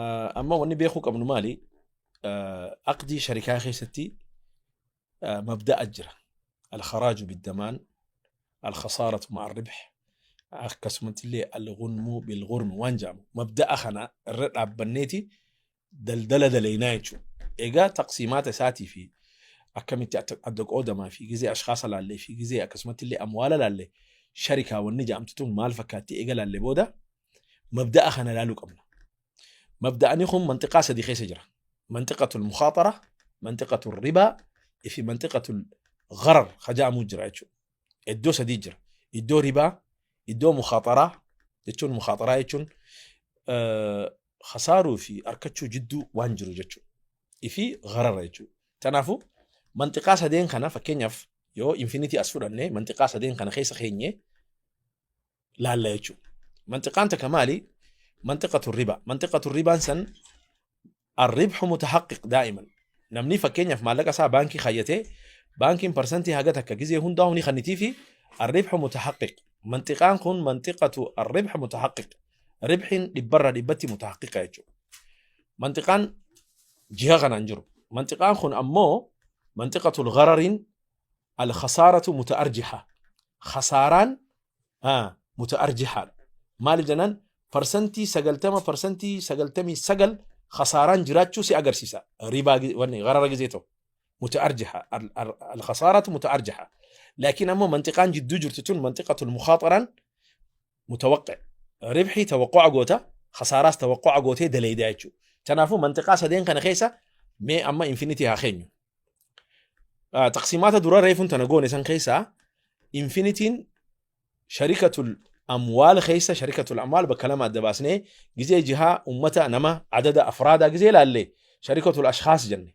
Amma wanni beekuu qabnu maali? Aqdii sharikaa keessatti mabda'a jira. Alkharaaju biddamaan, alkhasaaratu ma'a ribh, akkasumatti illee alghunmu bilghurm waan jedhamu. Mabda'a kana irra dhaabbanneeti daldala dalaynaa jechuudha. Egaa taqsiimaata isaatii fi akkamitti adda qoodamaa fi gizee ashkaasa laallee fi gizee akkasumatti illee amwaala laallee, sharikaa wanni jedhamtu tun maal fakkaatti eega laallee booda, mabda'a kana laaluu qabna. Mabda'ani kun manxiqaa sadi keessa jira. Manxiqatul mukhaatara, manxiqatul ribaa fi manxiqatul gharar ka jedhamu jira jechuudha. Iddoo sadii jira. Iddoo ribaa, iddoo mukhaataraa jechuun, mukhaataraa jechuun khasaaruu fi arkachuu jidduu waan jiru jechuudha. Fi gharara jechuudha. Kanaafuu manxiqaa sadeen kana, fakkeenyaaf yoo Infinity as fudhanne, manxiqaa sadeen kana keessa keenye laalla jechuudha. Manxiqaan takka maali? Manxiqatu riba. Manxiqatu ribaan san الربح متحقق دائما. Namni fakkeenyaaf maallaqa isaa baankii kaayyatee, baankiin parsantii haga takka gizee hundaa'u ni kannitii fi الربح متحقق. Manxiqaan kun منطقة الربح متحقق. Ribxiin dhibbarraa dhibbatti mutahaqqiqa jechuudha. Manxiqaan jiha kanaan jiru. Manxiqaan kun ammoo منطقة الغرر, الخسارة متأرجحة. Khasaaraan muta'arjihaadha. Maali jennaan, 90%, 99% khasaaraan jiraachuu si agarsiisa. Ribaa wanni gharara gizee ta'u. متأرجحة. الخسارة متأرجحة. لكن ammoo manxiqaan jidduu jirtu tun منطقة المخاطرة متوقع. Ribxii توقع goota, khasaaraas توقع gootee daleeydaa jechuudha. Kanaafuu manxiqaa sadeen kana keessa mee amma Infinity haa keenyu. Taqsiimaata dura reefuun tana goone san keessaa Infinityn شركة الأموال keessa, شركة الأموال bakka lama adda baasnee, gizee jihaa ummata nama عدد أفراد gizee laalle شركة الأشخاص jenne,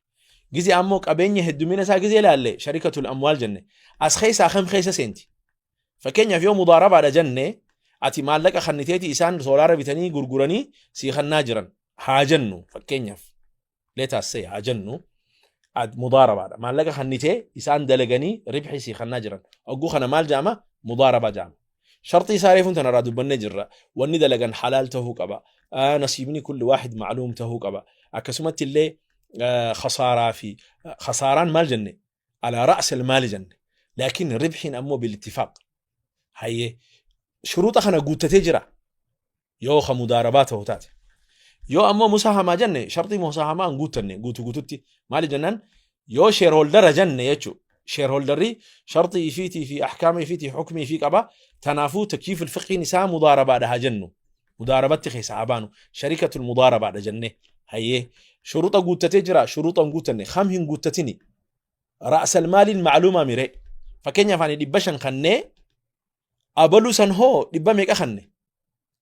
gizee ammoo qabeenya heddumina isaa gizee laalle شركة الأموال jenne. As keessaa kam keessa seenti? Fakkeenyaaf yoo mudaarabaadha jenne, ati maallaqa kanniteeti isaan soolaara bitanii gurguranii sii kannaa jiran haa jennu. Fakkeenyaaf, let us say, haa jennu mudaarabaadha. Maallaqa kannitee isaan dalaganii ribxii sii kannaa jiran. Ogguu kana maal jedhama? Mudaarabaa jedhama. Sharxii isaa reefuun tanarraa dubbannee jirra. Wanni dalagan halaal tahuu qaba. Nasiibni كل واحد معلوم tahuu qaba. Akkasumatti illee khasaaraa fi khasaaraan maal jenne? على رأس المال jenne. لكن ribxiin ammoo بالاتفاق. Hayyee, shuruuxa kana guuttatee jira yoo ka mudaarabaa ta'u taate. Yoo ammoo musaahamaa jenne, sharxii musaahamaa hin guuttanne guutu guututti. Maali jennaan, yoo shareholdera jenne jechuu, shareholderri sharxii ifiitii fi ahkaama ifiitii hukmii ifii qaba. Tanaafuu تكييف الفقهي isaa mudaarabaadha haa jennu. Mudaarabatti keessa haa baanu, شركة المضاربة dha jenne. Hayyee, shuruuxa guuttatee jira, shuruuxa hin guuttanne, kam hin guuttatini? رأس المال معلومة mire? Fakkeenyaaf ani 500 kannee, abaluu san hoo dhibba meeqa kanne,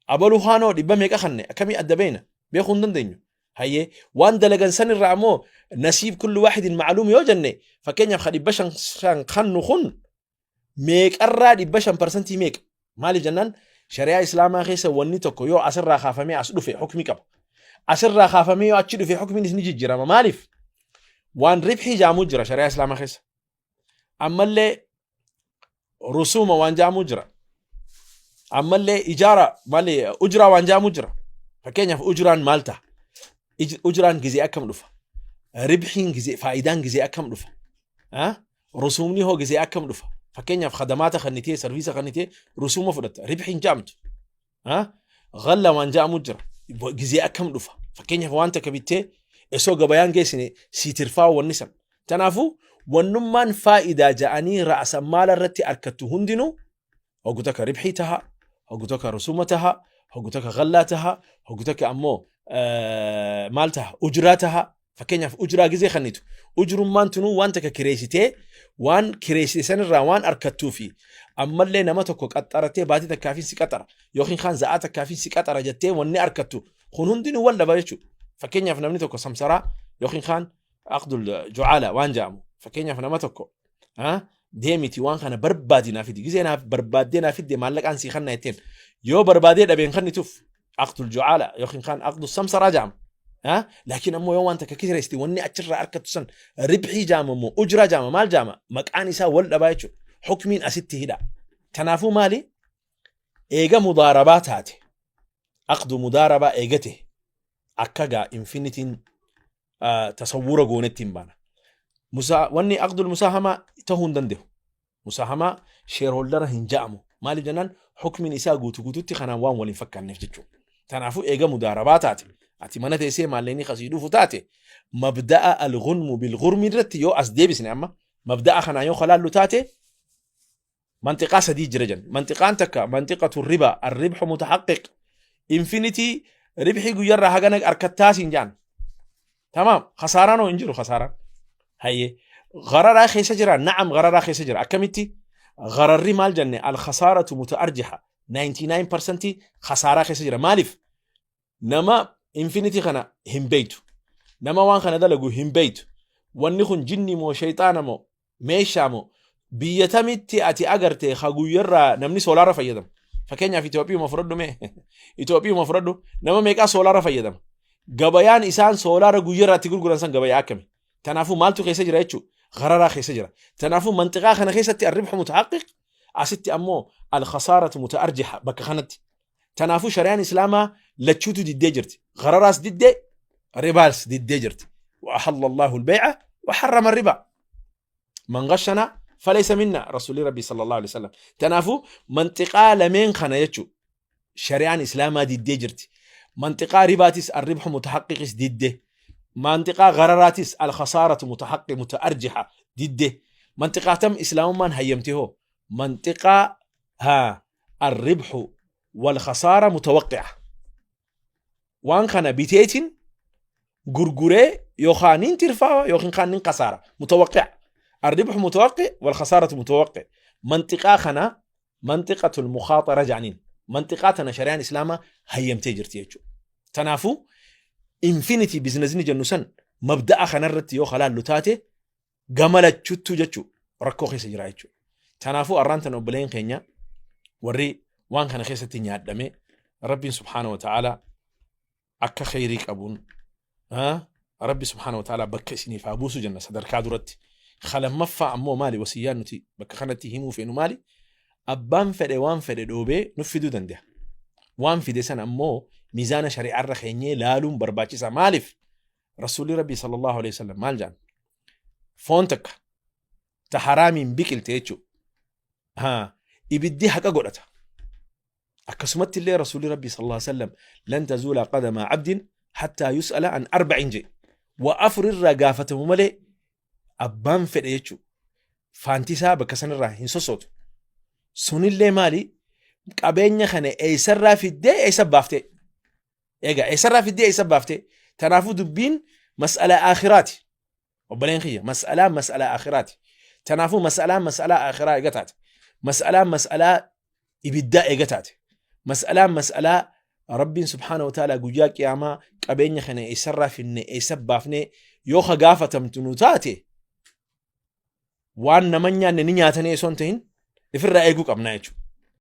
abaluu haanoo dhibba meeqa kanne, akkamii adda beena? Beekuu hin dandeenyu. Hayyee, waan dalagan san irraa ammoo نصيب كل واحد معلوم yoo jenne, fakkeenyaaf ka 500 kannu kun meeqarraa 500, parsantii meeqa? Maaliif jennaan, shari'aa islaamaa keessa wanni tokko yoo asirraa kaafamee as dhufe hukmi qaba, asirraa kaafamee yoo achi dhufe hukmiin ni jijjiirama. Maaliif? Waan ribxii jaamuu jira shari'aa islaamaa keessa, ammallee rusuuma waan jaamuu jira, ammallee ijaara maali, ujuraa waan jaamuu jira. Fakkeenyaaf ujuraan maal ta'a? Ujuraan gizee akkam dhufa? Ribxiin gizee, faayidaan gizee akkam dhufa? Rusuumni hoo gizee akkam dhufa? Fakkeenyaaf khadamaata kannitee, service kannitee rusuuma fudhatta, ribxiin jaamtu. Galla waan jaamu jira, gizee akkam dhufa? Fakkeenyaaf waan takka bittee osoo gabayaan geessine sii tirfaa wanni san. Kanaafuu wannummaan faayidaa ja'anii رأس المال irratti arkattu hundinuu hoggu takka ribxii taha, hoggu takka rusuma taha, hoggu takka gallaa taha, hoggu takka ammoo maal taha? Ujuraa taha. Fakkeenyaaf ujuraa gizee kannitu, ujurummaan tunuu waan takka kireessitee, waan kireessite sanirraa waan arkattuu fi ammallee nama tokko qaxxaratee baatii takkaafin si qaxara yookiin kaan za'aa takkaafin si qaxara jettee wanni arkattu kun hundinuu wal dhaba jechuudha. Fakkeenyaaf namni tokko samsaraa yookiin kaan عقد الجعالة waan jedhamu, fakkeenyaaf nama tokko deemiti waan kana barbaadi naa fidi, gizee naaf barbaaddee naa fidde maallaqaan sii kanna jetteen, yoo barbaadee dhabeen kannituuf عقد الجعالة yookiin kaan عقد السمسرة jedhama. لكن ammoo yoo waan takka kireessite wanni achirraa arkattu san ribxii jaama immoo ujuraa jaama, maal jaama, maqaan isaa wal dhabaa jechuudha. Hukmiin asitti hidha. Kanaafuu maali? Eega mudaarabaa taate, عقد مضاربة eegate. Akka gaa Infinitiin tasawwura goonetti hin baana. Wanni aqdul musaahamaa tahuu hin danda'u. Musaahamaa shareholdera hin ja'amu. Maaliif jennaan, hukmiin isaa guutuu guututti kanaan waan waliin fakkaanneef jechuudha. Kanaafuu eega mudaarabaa taate, ati mana teessee maallaqni kasii dhufu taate, mabda'a al-ghunmu bil-ghurmi irratti yoo as deebisne, amma mabda'a kanaan yoo kalaallu taate, manxiqaa sadii jira jenna. Manxiqaan takka manxiqatu riba, arribhu mutaحقق. Infinity ribxii guyyarraa hagana harkattaa siin jaan. Tamaam, khasaaraan hoo hin jiru khasaaraan. Hayyee, gararaa keessa jira? Na'am, gararaa keessa jira. Akkamitti? Gararri maal jenne? Al-khasaaratu muta'arjiha. 99% khasaaraa keessa jira. Maaliif? Nama Infinity kana hin beeytu. Nama waan kana dalagu hin beeytu. Wanni kun jinni moo, shayxaana moo, meeshaa moo, biyya tamitti ati agarte ha guyyarraa namni soolaara fayyadama? Fakkeenyaaf Itoophiyuma fudhadhu mee. Itoophiyuma fudhadhu, nama meeqaa soolaara fayyadama? Gabayaan isaan soolaara guyyarraa itti gurguran san gabayaa akkami? Kanaafuu maaltu keessa jira jechuudha? Gararaa keessa jira. Kanaafuu manxiqaa kana keessatti الربح متحقق, asitti ammoo الخسارة متأرجحة bakka kanatti. Kanaafuu shari'aan Islaamaa lachuutu diddee jirti. Gararaas diddee, ribaas diddee jirti. وأحل الله البيع وحرم الربا. من غشنا فليس منا, رسول ربي صلى الله عليه وسلم. Kanaafuu manxiqaa lameen kana jechuudha. Shari'aan Islaamaa diddee jirti. Manxiqaa ribaatis الربح متحقق is diddee. Manxiqaa gararaatis الخسارة متحقق متأرجحة diddee. Manxiqaa tam Islaamummaan hayyamte hoo? Manxiqaa haa الربح والخسارة متوقعة. Waan kana biteetiin gurguree yookaan nin tirfaa yookiin kaan nin kasaara. متوقع. الربح متوقع والخسارة متوقع. Manxiqaa kana منطقة المخاطرة jedhaniin. Manxiqaa tana shari'aan Islaamaa hayyamtee jirti jechuudha. Kanaafuu Infinity businessni jennu san mabda'a kanarratti yoo halaallu taate, gama lachuttuu jechuudha rakkoo keessa jira jechuudha. Kanaafuu arraan tana obboleen keenya warri waan kana keessatti nyaadhame, Rabbiin سبحانه وتعالى akka kheyrii qabuun Rabbi سبحانه وتعالى bakka isiniif haa buusu jenna sadarkaa duratti. Lammaffaa ammoo maali wasiyyaan nuti bakka kanatti himuu feenu maali? Abbaan fedhe waan fedhe dhoobee nuuf fiduu danda'a. Waan fide sana ammoo miizaana shari'aarra keenyee laaluun barbaachisa. Maaliif? Rasuulli Rabbii صلى الله عليه وسلم maal jedhan? Foon takka ta haraamiin biqilte jechuudha. Ibiddi haqa godhata. Akkasumatti illee Rasuulli Rabbii صلى الله عليه وسلم لن تزول قدم عبد حتى يسأل عن أربع jee. Wa afur irraa gaafatamu malee abbaan fedhe jechuudha. Faantisaa bakka sanarraa hin sossootu. Sunillee maali? Qabeenya kana eessarraa fiddee eessa baaftee? Egaa eessarraa fiddee eessa baaftee? Kanaafuu dubbiin mas'alaa aakhiraati. Obboleen kiyya, mas'alaan mas'alaa aakhiraati. Kanaafuu mas'alaan mas'alaa aakhiraa eega taate. Mas'alaan mas'alaa ibiddaa eega taate. Mas'alaan mas'alaa Rabbiin سبحانه وتعالى guyyaa qiyaamaa qabeenya kana eessarraa finne, eessa baafnee yoo ka gaafatamtu nu taate, waan nama nyaanne ni nyaatanii osoo hin ta'in ifirraa eeguu qabna jechuudha.